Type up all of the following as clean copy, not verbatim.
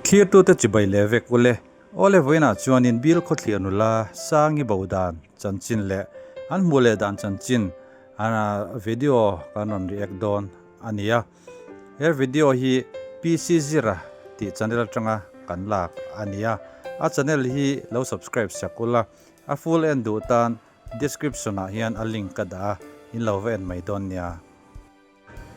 Thlirtute chibai leh vek ule. Awle vawiinah chuanin Bill khawthlir nula Sangi bo dan chanchin leh an hmuh leh dan chanchin video kan rawn react dawn a ni a. He video hi PC Zira tih channel atanga kan lak a ni a. A channel hi lo subscribe sak ula, a full en duh tan description ah hian a link ka dah a, in lo va en mai dawn nia.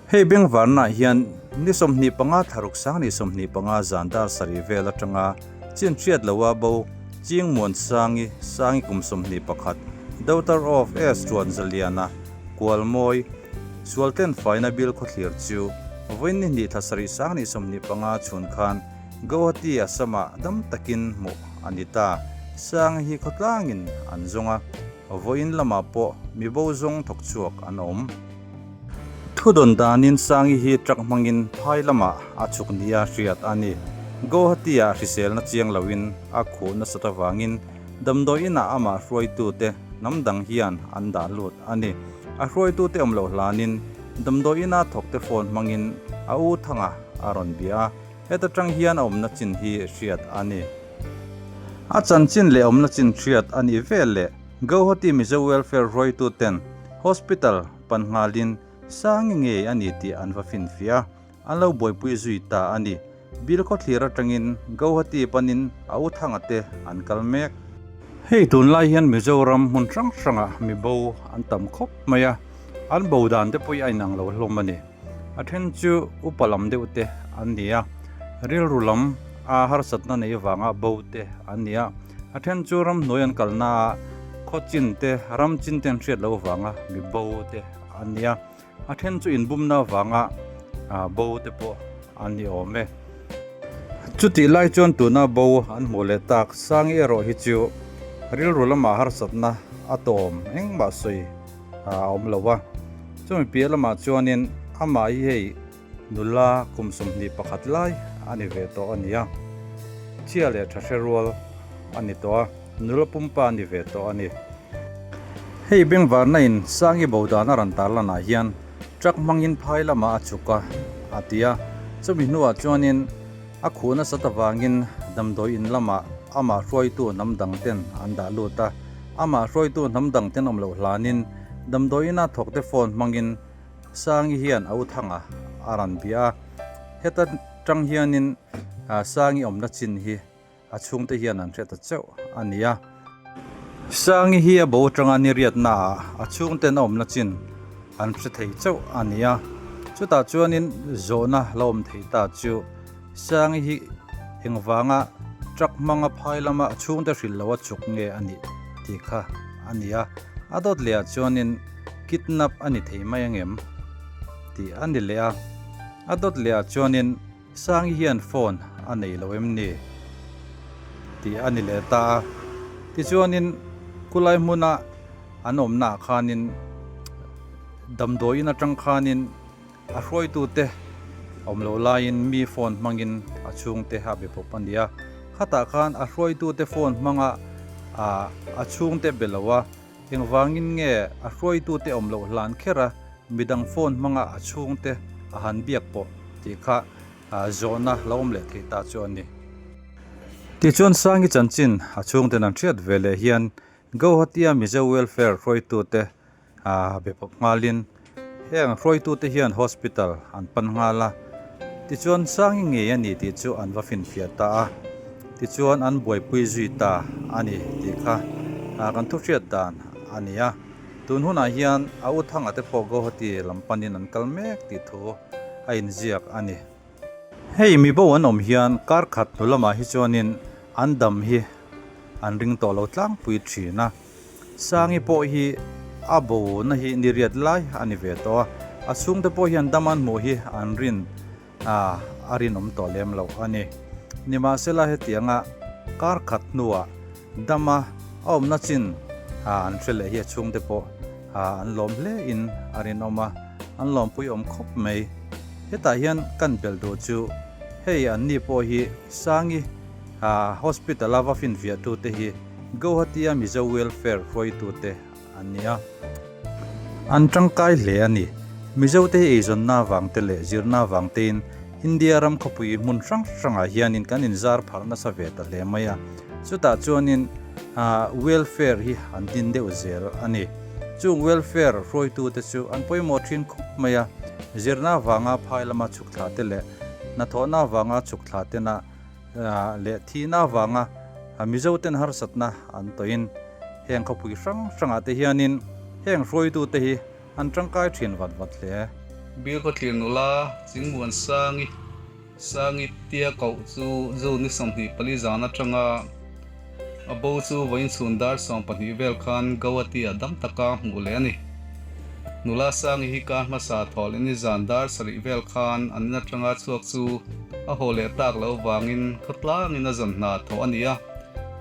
Hei bengvarnaah hian ni 25 thlaruk sang ni 25 zan dar sarih vel atanga chin hriat loa bo Ching Muansangi, Sangi kum 21, daughter of S Tuanzaliana, Kualmawi, Sualten faina bil khawthlir chu vawiin ni hnih thla sarih sang ni 25 chhun khan Guwahati Assam-ah dam takin hmuh a ni ta. Sangi hi khawtlangin an zawng a, vawiin lamah pawh mi bo zawng thawk chhuak an awm. Thudawn danin Sangi hi truck hmangin phai lamah a chhuk nia hriat a ni. Guwahati-ah hriselna chiang loin a khuh nasat avangin damdawi inah amah hruaitute hnam dang hian an dah lut a ni. A hruaitute awm loh hlanin damdawi ina thawkte phone hmangin a u Thanga a rawn bia a, heta tang hian a awmna chin hi hriat a ni. A chanchin leh awmna chin hriat a nih vel leh Guwahati Mizo Welfare hruaituten Hospital pan nghalin Sangi ngei a ni tih an va finfiah a, an lo buaipui zui ta a ni. Bill khawthlir atangin Guwahati panin a u Thanga te an kal mek. Hei tunlai hian Mizoram hmun hrang hrangah mi bo an tam khawp mai a, an bo dan te pawh hi a inang lo hlawm a ni. A then chu upa lam deuh te an ni a, rilru lam a harsatna nei vanga bo te an ni a, a then chu ramhnuai an kalna a khaw chin te, ram chin te an hriat loh vanga mi bo te an ni a, a then chu inbumna vanga bo te pawh an ni awm e. Chutih lai chuan tuna bo an hmuh leh tak Sangi erawh hi chu rilru lamah harsatna a tawm engmah sawi a awm lo a, chumi piah lamah chuanin amah hi hei nula kum 21 lai a ni ve tawh a ni a, chhia leh tha hre rual a ni tawh a, nula pumpa a ni ve tawh a ni. Hei bengvarna in Sangi bo dan a rawn tar lanah hian truck hmangin phai lamah a chhuk a, a ti a, chumi hnuah chuanin a khuh nasat avangin damdawi in lamah amah hruaitu hnam dang ten an dah lut a, amah hruaitu hnam dang ten awm loh hlanin damdawi ina thawkte phone hmangin Sangi hian a u Thanga a rawn bia a, heta tang hianin Sangi awmna chin hi a chhungte hian an hre ta chauh a ni a. Sangi hi a bo atanga ni riatna ah a chhungten a awmna chin an hre thei chauh a ni a, chutah chuanin zawhna la awm thei ta chu Sangi hi engvanga truck hmanga phai lama a chhungte hrilh lo a chhuk nge a nih tih kha a ni a, a dawt leh ah chuanin kidnap a ni thei mai angem tih a ni leh a, a dawt leh ah chuanin Sangi hian phone a nei lo em ni tih a ni leh ta a, tichuanin khulai hmuna an awmna ah khanin damdawiin atang khanin a hruaitute awm loh laiin mi phone hmangin a chhungte a be pawp a ni a, khatah khan a hruaitute phone hmanga ah a chhungte be lo a, Engvangin nge a hruaitute awm loh hlan kher a, midang phone hmanga a chhungte a han biak pawh tih kha zawhna lo awm leh thei ta chu a ni. Tichuan Sangi chanchin a chhungten an hriat ve leh hian Guwahati-a Mizo Welfare hruaitute be pawp nghalin heng hruaitute hian hospital an pan nghal a, tichuan Sangi ngei a ni tih chu an va finfiah ta a, tichuan an buaipui zui ta a ni tih kha kan thu hriat dan a ni a. Tun hunah hian a u Thanga te pawh Guwahati lam panin an kal mek tih thu a inziak a ni. Hei mi bo an awm hian kar khat hnu lamah hi chuanin an dam hi an ring tawh lo tlangpui thin a. Sangi pawh hi a bo na hi ni riat lai a ni ve tawh a, a chhungte pawh hian dam an hmuh hi an rin a rinawm tawh lem loh a ni. Nimahsela hetianga kar khat hnuah dama a awmna chin an hre leh hi a chhungte pawh an lawm hle in a rinawm a, an lawmpui awm khawp mai. Hetah hian kan belh duh chu hei an ni pawh hi Sangi Hospital a va finfiah tute hi Guwahati a Mizo Welfare hruaitute an ni a. An tangkai hle a ni. Mizote hi eizawnna avangte leh zirna avangtein India ram khawpui hmun hrang hrangah hianin kan inzar pharh nasa ve ta hle mai a, chutah chuanin welfare hi an din deuh zel a ni. Chung welfare hruaitute chu an pawimawh thin khawp mai a, zirna avanga phai lama chhuk thla te leh hnathawhna avanga chhuk thla tena leh thihna avanga Mizo ten harsatna an tawhin heng khawpui hrang hrangah te hianin heng hruaitute hi An tangkai thin vat vat hle. Bilkhawthlir nula Chingmuansangi, Sangi tia koh chu June ni 24 zan atanga a bo chu vawiin chhun dar 12 vel khan Guwahati ah dam taka hmuh leh a ni. Nula Sangi hi kar hmasa thawh leh nizan dar sarih vel khan an in atanga chhuak chu a haw leh tak loh vangin khawtlangin a zan hna thawh a ni a.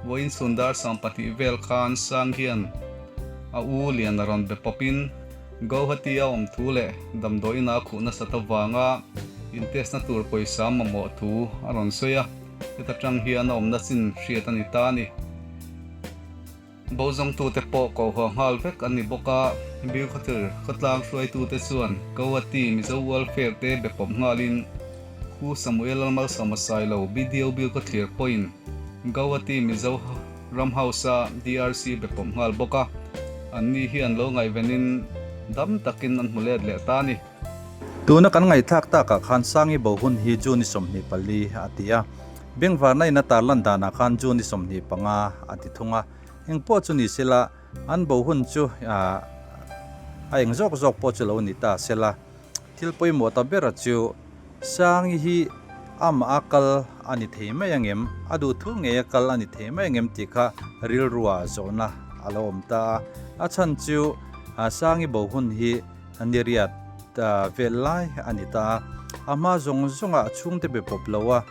Vawiin chhun dar 12 vel khan Sang hian A u lian a rawn be pawpin Guwahati a awm thu leh damdawiin a khuh nasat avanga intest na tur pawisa mamawh thu a rawn sawi a, heta tang hian a awmna chin hriat a ni ta a ni. Bozawngtute pawh kohhawh nghal vek an ni bawk a, Bilkhawthlir khawtlang hruaitute chuan Guwahati Mizo Welfare te be pawp nghalin Pu Samuel Lalmalsawma Sailo BDO Bilkhawthlir pawhin Guwahati Mizo Ram House-a DRC be pawm nghal bawk a, anni hi an lo ngaihvenin dam takin an hmu let leh ta a ni. Tuna kan ngaihthlak takah khan Sangi bo hun hi June i 24 a ti a, Bengvarna in a tarlan danah khan June i 25 a ti thung a, engpawh chu ni sela an bo hun chu a eng zawk zawk pawh chu lo ni ta sela. Thil pawimawh ta bera chu Sangi hi amah a kal a ni thei mai angem, a duh thu ngei a kal a ni thei mai angem tih kha rilruah zawhna a lo awm ta a. A chhan chu Sangi bo hun hi niriat vel lai a ni ta a, a hma zawng zawngah a chhungte be pawp lo a,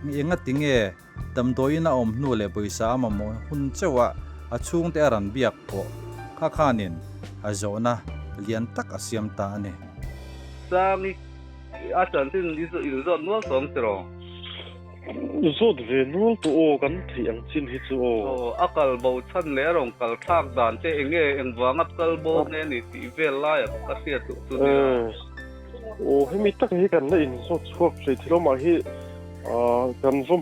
engati nge Damdawiin a awm hnu leh pawisa a mamawh hun chauh a, a chhungte a rawn biak pawh kha khanin a zawhna lian tak a siam ta a ni. Sangi, a chanchin i inzawt nual tawh ang tiraw? Zawt ve nual tawh aw, kan theih ang chin hi chu aw. Aw, a kal bo chhan leh a rawn kal thlak dan che eng nge, engvanga kal bo nge ni tih vel laia ka hriat duh chu nia. Aw, hemi tak hi kan la inzawt chhuak thei thil awmah hi Kan va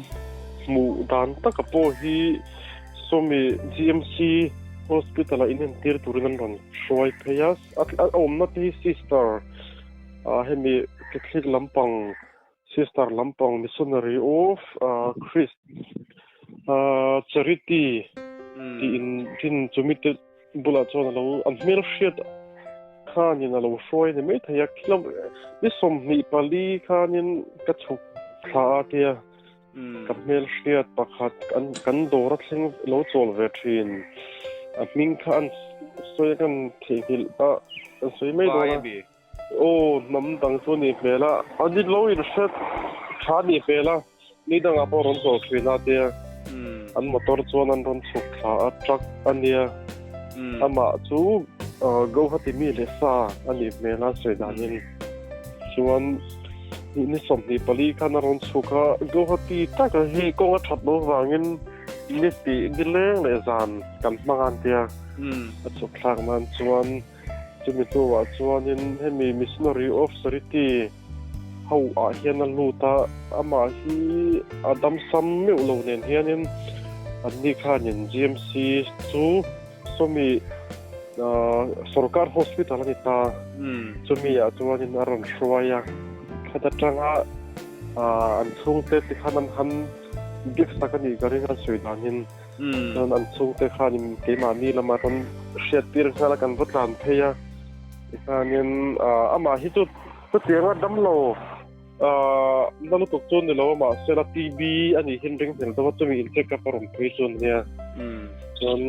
hmuh dan taka pawh hi sawmi GMC Hospital ah inentir turin an rawn hruai phei a, a awmna te hi sister hemi Catholic lampang sister lampang Missionary of Christ Charity tih in rin chumi te bulah chuan a lo an hmelhriat khanin a lo hruai a ni maithei a khilam ni 24 khanin ka chhuk thla a tia ka hmelhriat pakhat kan kan dawr a thleng lo chawl ve thin a hming kha an sawi a kan theihnghilh a an sawi mai dawn a aw hnam dang chu a nih hmel a an in lo inhre tha a nih hmel a ni dangah pawh rawn chawl thin a tia an motor chuan an rawn chhuk thla a truck a nia amah chu Guwahati mi leh sa a nih hmel a sawi danin chuan ni 24 khan a rawn chhuk a Guwahati taka hi kawng a that loh vangin ni tih nileng leh zan kan hmang a tia a chhuk thlak nan chuan Chumi hnuah chuanin hemi Missionary of Charity ho ah hian a lut a, amah hi a damsam meuh lo nen hianin anni khanin GMC chu sawmi sorkar hospital a ni ta, chumi ah chuanin a rawn hruai a, khat atanga an chhungte tikhan an han biak sak a nih ka ring a sawi danin. Chuan an chhungte khanin keimahni lama rawn hriat tir nghal a kan va tlan phei a tikhanin amah hi chu chutianga damlo na lutuk chu ni lo a mahse la TB a nih hin ring hmel deuh a chumi in check up a rawn phei chu ania chuan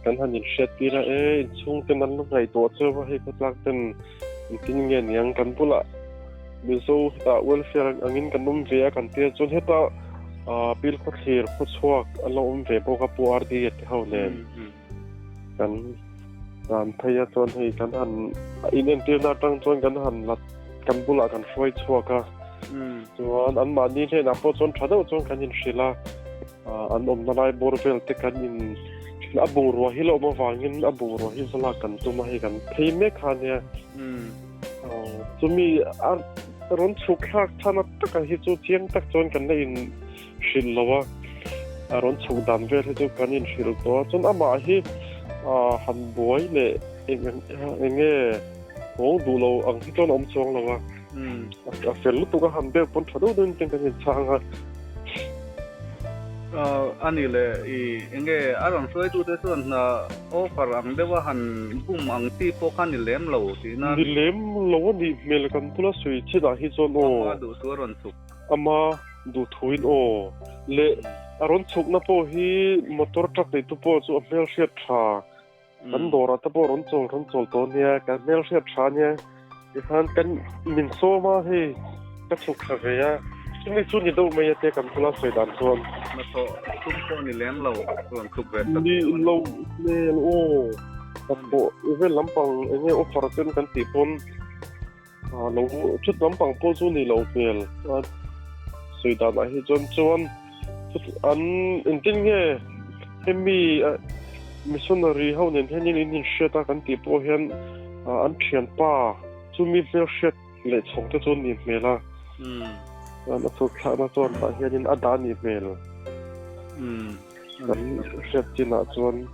kan han in hriat tir a e in chhungten an la ngaihtuah cheu a hei khawtlak ten engtin nge niang kan bulah Mizo hetah welfare angin kan awm ve a kan tia chuan heta Pil khawthlir khawchhuak an lo awm ve bawk a Pu RD a ti ho nen kan dan phei a chuan hei kan han inentirna atang chuan kan han la kan bulah kan hruai chhuak a chuan anmahni hnenah pawh chuan tha deuh chuan kan inhrilh a an awmna lai bawr vel te kan in a bungrua hi la awm avangin a bungrua hi va lak kan tum a hei kan phei mek kha ania. Chumi a rawn chhuk thlak chhan a taka hi chu chiang tak chuan kan la in hrilh lo a, a rawn chhuk dan vel hi chu kan in hrilh tawh a, chuan amah hi han buai leh eng eng nge nghawng duh lo ang hi chuan a awm chuang lo a, a fel lutuk a han bek pawn tha deuh deuhin ten kan in chhang a. A ni le, i eng nge a rawn hruaitute chuan hna offer ang deuha han bum ang chi pawh kha ni lem lo tihna. Ni lem lo a nih hmel kan bula sawi chinah hi chuan aw. Ama duhthu a rawn chhuk. Ama duhthuin aw. Leh a rawn chhukna pawh hi motor truck neitu pawh chu a hmelhriat tha. Kan dawrah te pawh rawn chawl rawn chawl tawh ania, kan hmelhriat tha ania. Tikhan kan min sawm a hei ka chhuk thla ve a, chumi chu ni deuh mai a te kan bula sawi dan chuan. Hnathawh tum pawh ni lem lo rawn chhuk ve tak. Ni lo hmel aw. Hnathawh vel lampang eng nge offer ten kan tih pawn. Lo thut lampang pawh chu ni lo hmel a sawi danah hi chuan chuan an engtin nge hemi missionary ho nen hian in inhriat a kan tih pawh hian an thianpa chumi hmelhriat leh chhawng te chu ni hmel a a chhuk thlakna chuan tah hianin a dah ni hmel kan hriat chinah chuan.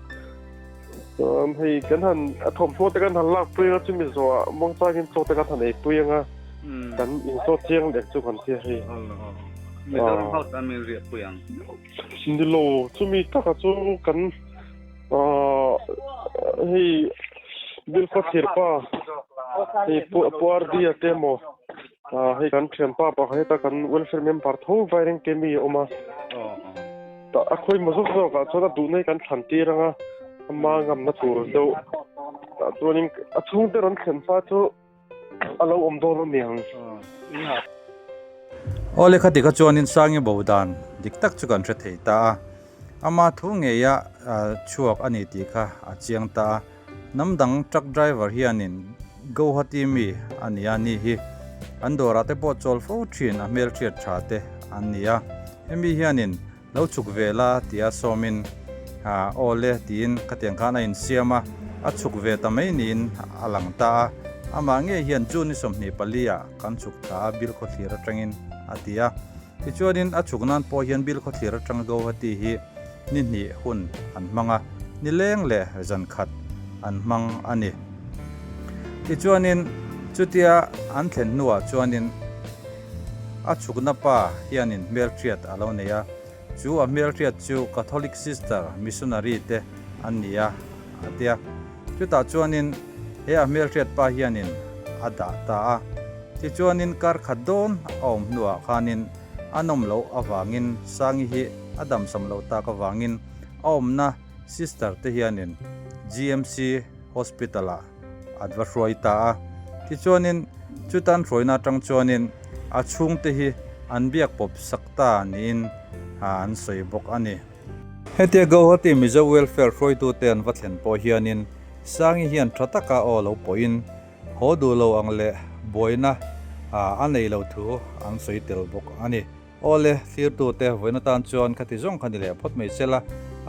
Chuan hei kan han a thawmhnaw te kan han lak pui anga chumi zawhah muangchangin chaw te kan han ei pui anga kan insawt chiang leh chu kan tia hei. Mizoram house an min riah pui ang. Nilo chumi taka chu kan hei Bilkhaw thirpa hei Puardia te emaw hei kan thianpa pakhat heta kan welfare member tho Vairengte mi a awm a. Tah a khawi maw zawk zawk ah chuan a duhna hi kan thlan tir ang a, ama ngamna tur deuh tah chuanin a chhungte rawn thlen hma chu a lo awm dawn a niang. Aw lehkha tikha chuanin Sangi bo dan dik tak chu kan hre thei ta a, ama thu ngeia chhuak a ni tih kha a chiang ta a, hnam dang truck driver hianin Guwahati mi a ni a ni hi an dawrah te pawh chawl fo thin a hmelhriat tha te an ni a, hemi hianin lo chhuk ve la tia sawmin aw le tiin khatiang khan a insiam a, a chhuk ve ta mai niin a lang ta a, amah ngei hian June ni 24 ah kan chhuk thla a Bilkhawthlir atangin a ti a, tichuanin a chhuk nan pawh hian Bilkhawthlir atang Guwahati hi ni hnih hun an hmang a, ni leng leh zan khat an hmang a ni. Tichuanin chutia an thlen hnuah chuanin a chhukna pa hianin hmelhriat a lo nei a, chu a hmelhriat chu Catholic Sister Missionary te an ni a, a ti a. Chutah chuanin he a hmelhriat pa hianin a dah ta a. Tichuanin kar khat dawn a awm hnuah khanin a nawm loh avangin Sangi hi a damsam loh tak avangin a awmna Sister te hianin GMC Hospital ah an va hruai ta a. Tichuanin chutan hruaina atang chuanin a chhungte hi an biak pawp sak ta niin an sawi bawk a ni. Hetia Guwahati Mizo Welfare hruaitute an va thlen pawh hianin Sangi hian tha taka aw lo pawhin haw duh lo ang leh buaina a nei lo thu an sawi tel bawk a ni. Aw le, thlirtute vawiin atan chuan khati zawng kha ni leh phawt mai sela,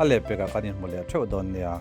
a lehpekah kan inhmu leh theuh dawn nia.